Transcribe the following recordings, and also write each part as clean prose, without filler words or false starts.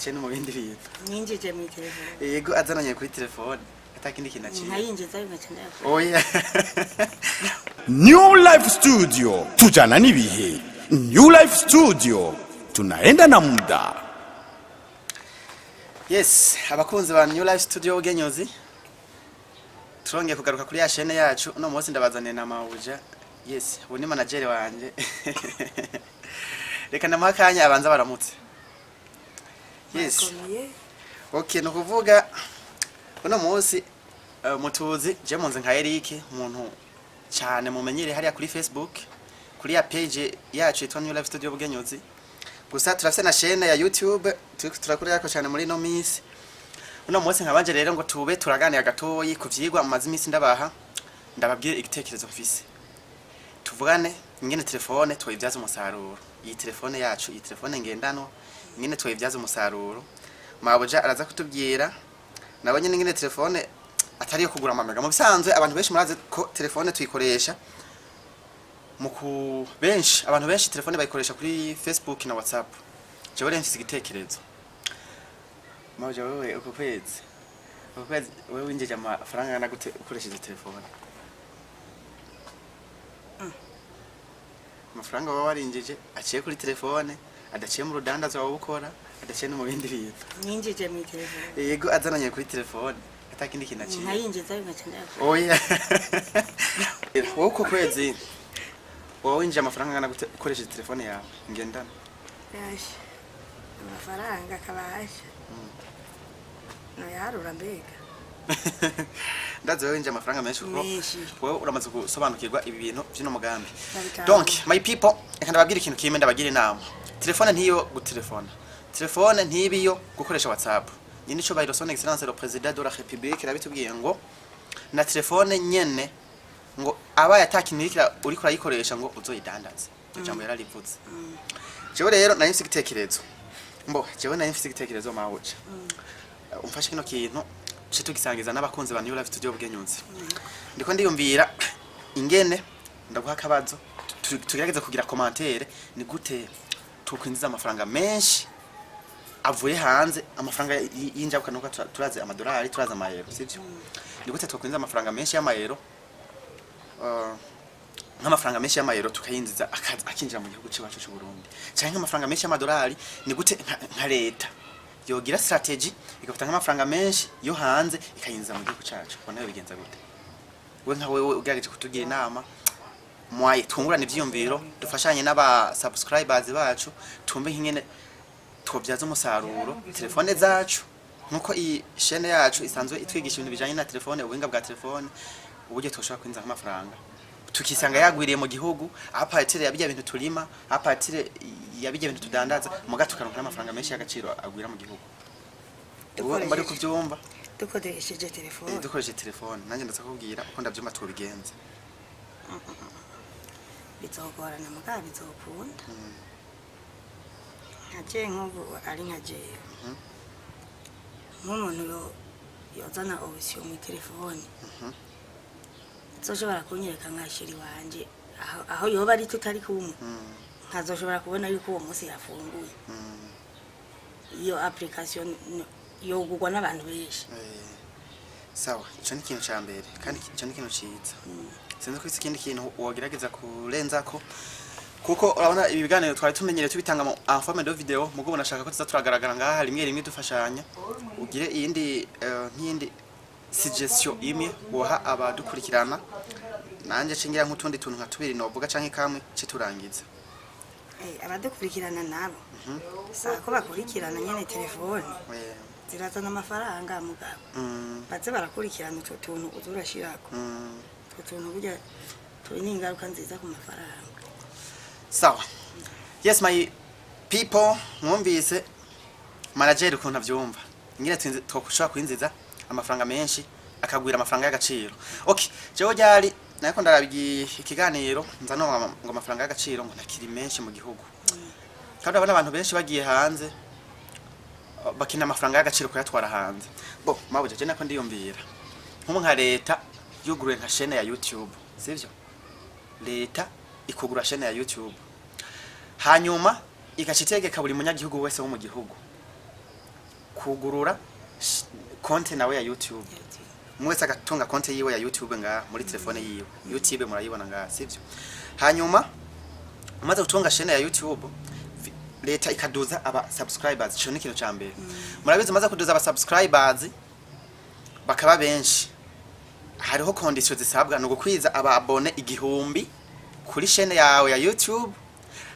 Adaciye no mu bindi bintu. Ninjije mu telefone. Yego, azananye kuri telefone, atakindi kintu aciye. Nkayinjiza, nkaca ndayakora. Oya. New Life Studio, tujana n'ibihe. New Life Studio, tunaenda na muda. Yes, abakunzi ba New Life Studio Bugenyuzi, turongeye kugaruka kuri ya chaîne yacu. Uno munsi ndabazaniye na mabuja. Yes, ubu ni manager wanje. Reka ndamuha akanya abanza baramutse. Yes. Bakomeye. Okay, ni ukuvuga uno munsi mutuzi je munzi nka Eric, umuntu cyane mumenyereye hariya kuri Facebook, kuri ya page yacu yitwa New Life Studio Bugenyuzi. Gusa turafise na chaîne ya YouTube turiko turakorerako cyane muri ino minsi. Uno munsi nkabanje rero ngo tube turaganira gatoyi ku vyigwa mumaze iminsi ndabaha, ndababwire igitekerezo mfise, tuvugane ingene telefone twayibyaza umusaruro, iyi telefone yacu, iyi telefone ngendanwa, ingene twayibyaza umusaruro. Mabuja araza kutubwira nabo nyene ingene telefone atari iyo kugura amamega. Mu bisanzwe abantu benshi murazi ko telefone tuyikoresha mu ku benshi, abantu benshi telefone bayikoresha kuri Facebook na WhatsApp. Jewe rero mfise igitekerezo. Mabuja, wewe uku kwezi wewe winjije amafaranga angana gute ukoresheje telefone? Amafaranga waba warinjije aciye kuri telefone, adaciye mu rudandazo waba ukora, adaciye no mu bindi bintu. Ninjije mu telefone. Yego, azananye kuri telefone, atakindi kintu aciye. Nkayinjiza, nkaca ndayakora. Oya, wowe uko kwezi wowe winjije amafaranga angana gute ukoresheje telefone yawe ngendana? Yashe amafaranga akabasha noyaharura mbega. Ndazi wewe winjije amafaranga menshi kuko Menshi. wewe uramaze gusobanukirwa ibi bintu by'uno mugambi. Ndabitahura. Donc my people, reka ndababwira ikintu kimwe, ndabagira inama. Telefone ntiyo gutelefona, telefone ntibiyo gukoresha WhatsApp. Nyine ico bayiro Son Excellence le Président de la République rabitubwiye ngo na telefone nyene ngo abaye atakintu uriko urayikoresha ngo uzoyidandaze. Iryo jambo yararivuze. Jewe rero nari mfise igitekerezo. Mbo jewe nari mfise igitekerezo, mawuca umfashe kino kintu tuce tugisangiza n'abakunzi ba New Life Studio Bugenyuzi. Ndiko ndiyumvira ingene ndaguha akabazo, tugerageze kugira commentaire: ni gute tukwinjiza amafaranga menshi avuye hanze, amafaranga y'injabuka? Nuko turazi amadolari, turazi amayero, sivyo? Ni gute twakwinjiza amafaranga menshi y'amayero, nk'amafaranga menshi y'amayero tukayinjiza akinjira mu gihugu cyacu cy'u Burundi, canke nk'amafaranga menshi y'amadolari? Ni gute nka leta yogira strategy igafata nk'amafaranga menshi yo hanze ikayinjiza mu gihugu cyacu? Ubona yo bigenza gute? We nka wewe ugerageje kutugira inama mwaye, twungurane ivyiyumviro, dufashanye n'aba subscribers bacu, tumve nk'ingene twobyaza umusaruro telefone zacu, nkuko iyi chaîne yacu isanzwe itwigisha ibintu bijanye na telefone, ubuhinga bwa telefone, uburyo twoshobora kwinjiza nk'amafaranga tukisanga yagwiriye mu gihugu à partir ya bijya bintu turima, à partir ya bijya bintu tudandaza, muga tukaronka n'amafaranga menshi y'agaciro agwira mu gihugu. Ubu bari kuvyumva. Dukoresheje telefone. Dukoresheje telefone. Nanjye ndaza kubwira uko ndavyumva tubigenza. Bizogorana, mugabo bizokunda. Nka je nk'ubu ari nka jewe, nk'umuntu yozana option mu telefone azoshobora kunyereka nka chéri wanje aho yoba ari tutari kumwe, nkazoshobora kubona yuko uwo munsi yafunguye. Iyo application yogurwa n'abantu benshi. Sawa, ico ni ikintu ca mbere kandi ico ni ikintu ciza. Sinzi ko ikindi kintu wogerageza kurenzako, kuko urabona ibi biganiro twari tumenyereye tubitanga mu en forme de vidéo, mugo nashaka ko tuza turagaragara ngaha rimwe rimwe dufashanya. Ugire iyindi nk'iyindi suggestion imwe woha abadukurikirana, nanje cingira nk'utundi tuntu nka tubiri novuga canke kamwe ce turangiza. Abadukurikirana nabo saa ko bakurikirana nyene telefone zirazana amafaranga, mugabo baze barakurikirana utwo tuntu uza urashirako. Utwo tuntu burya turi n'ingaruka nziza ku mafaranga. Sawa. Yes, my people, mwumvise manager ukuntu avyumva ingene twoshobora kwinjiza amafaranga menshi akagwira, amafaranga y'agaciro. Okay, jewe ryari nariko ndaraba ikiganiro, nza numva ngo amafaranga y'agaciro ngo ntakiri menshi mu gihugu, kandi urabona abantu benshi bagiye hanze bakina amafaranga y'agaciro kuyatwara hanze. Bo mabuja, je nako ndiyumvira nko nka leta yuguruye nka chaîne ya YouTube, sivyo? Leta ikugura chaîne ya YouTube, hanyuma igaca itegeka buri munyagihugu wese wo mu gihugu. Kugurura konte nawe ya YouTube, umwe wese agatunga konte yiwe ya YouTube ngaha muri telefone yiwe. YouTube murayibona ngaha, sivyo? Hanyuma umaze gutunga chaîne ya YouTube, leta ikaduza aba subscribers. Ico ni ikintu ca mbere murabizi. Umaze kuduza aba subscribers bakaba benshi, hariho condition zisabwa: ni ugukwiza aba abonnés 1000 kuri chaîne yawe ya YouTube,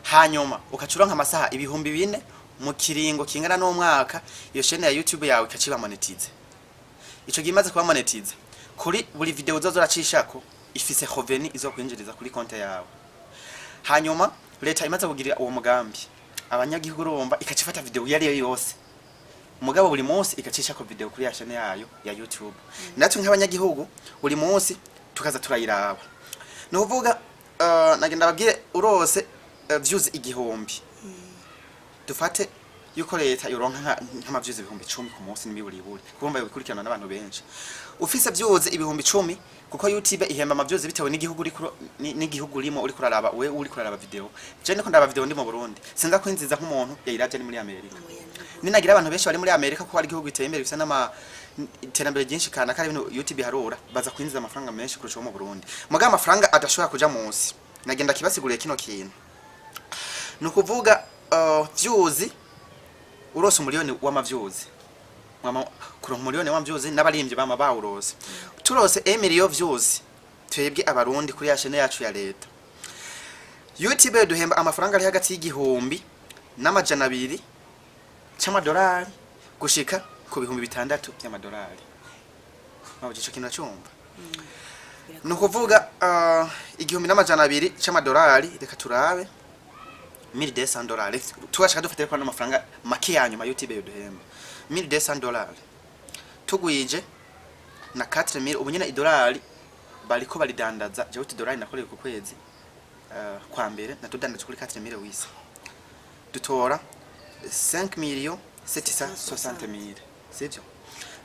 hanyuma ukaca uronka amasaha 4000 mu kiringo kingana n'umwaka. Iyo chaîne ya YouTube yawe ikaciba monétisée. Ico gihe imaze kuba monétisée, kuri buri video uzoza uracishako ifise revenu izokwinjiriza kuri konte yawe. Hanyuma leta imaze kugirira uwo mugambi abanyagihugu, urumva ikaca ifata video iyo ariyo yose, mugabo buri munsi igacishako video kuri ya chaîne yayo ya YouTube. Natwe nk'abanyagihugu buri munsi tukaza turayiraba. Ni ukuvuga, nagenda babwire, urose views 1000, dufate yuko leta yoronka nk'ama views 10,000 ku munsi n'imiburiburi, kuko mbaye bikurikirana n'abantu benshi. Ufise views 10,000, kuko YouTube ihemba ama views bitewe n'igihugu uri n'igihugu urimo uri kuraraba. We uri kuraraba video, je niko ndaba video ndi mu Burundi, sinza kwinziza nk'umuntu yayiravye ari muri Amerika. Ninagira abantu benshi bari muri Amerika, kuko ari igihugu giteye imbere, gifise n'ama iterambere ryinshi, kana kari ibintu YouTube iharura, baza kwinjiza amafaranga menshi kurusha uwo mu Burundi. Mugabo amafaranga adashobora kuja munsi. Nagenda kibasiguriye kino kintu, ni ukuvuga views, urose 1 000 000 w'ama views, mwama kuronka 1 000 000 w'ama views, n'abarimvyi bama bawurose. Turose 1 million views twebwe Abarundi kuri ya chaîne yacu ya leta, YouTube duhemba amafaranga ari hagati y'1200 c'amadolari gushika ku 6000 by'amadolari. Mwabuze ico kintu acumva? Ni ukuvuga 1200 c'amadolari. Reka turabe $1200, tugashaka dufatire ko n'amafaranga make ya nyuma YouTube yoduhemba $1200, tugwije na 4000. Ubu nyene idolari bariko baridandaza, jewe utudolari nakoreye ku kwezi kwa mbere natudandaje kuri 4000 wisa, dutora 5 millions 760 mille, sivyo?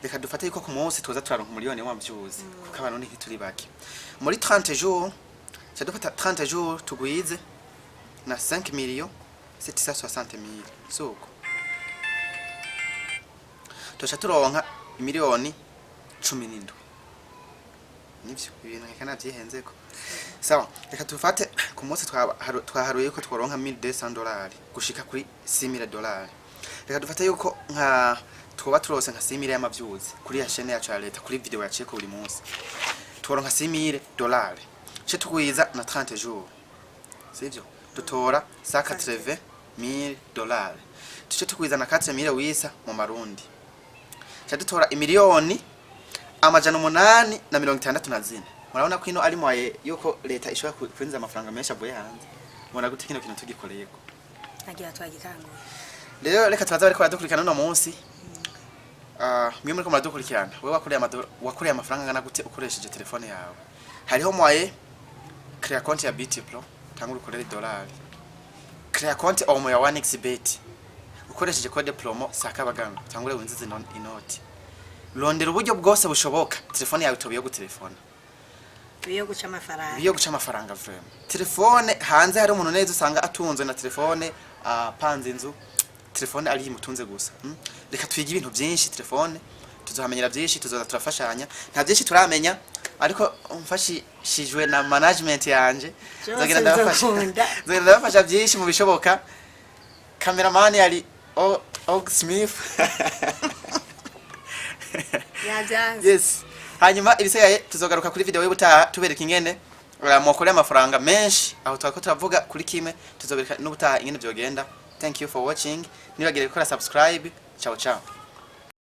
Reka dufate yuko ku munsi tuza turaronka 1 000 000 wa views, kuko abantu ntituri bake. Muri 30 jours, ca dufata 30 jours tugwize na 5 millions 760 mille, suko tuca turonka 17 miliyoni. Nivyo ibintu reka navyihenzeko. Sawa, reka tufate ku munsi twaharuye yuko tworonka $1200 gushika kuri $6000. Reka dufate yuko nka twoba turose nka 6000 y'ama views kuri ya chaîne yacu ya leta, kuri video yaciyeko buri munsi turonka $6000, ce tugwiza na 30 jours, sivyo? Dutora $180 000. Tuce tugwiza na 4000 wisa mu marundi, ca dutora 864 000 000. Murabona ko ino ari moyen yuko leta ishobora kwinjiza amafaranga menshi avuye hanze. Mubona gute kino kintu tugikoreyeko? Nagira twagitanguye. Rero reka tubaze bariko baradukurikirana uno munsi. Mwe muriko muradukurikirana, wewe wakoreye amafaranga angana gute ukoresheje telefone yawe? Hariho moyen: créer compte ya BT Pro, tangura ukorere dolari. Créer compte omo ya 1xBet ukoresheje code promo sakabaganga, tangure winjize inoti. Rondera uburyo bwose bushoboka telefone yawe itobe yo gutelefona. Biyo guca amafaranga. Biyo guca amafaranga, vraiment. Telefone hanze hari umuntu neza usanga atunzwe na telefone, apanze inzu, telefone ari imutunze gusa. Reka twige ibintu byinshi telefone, tuzohamenyera byinshi, tuzoza turafashanya. Nta byinshi turamenya, ariko mfashishijwe na management yanje Byose nzogenda ndabafasha. bizokunda. Nzogenda ndabafasha byinshi mu bishoboka. Cameraman yari Og Smith. Yabyanze. Yes, hanyuma ibisigaye tuzogaruka kuri video y'ubutaha tubereka ingene mwokorera amafaranga menshi. Aho twako turavuga kuri kimwe, tuzobereka n'ubutaha ingene vyogenda. Thank you for watching. Nibagire gukora subscribe. Ciao ciao.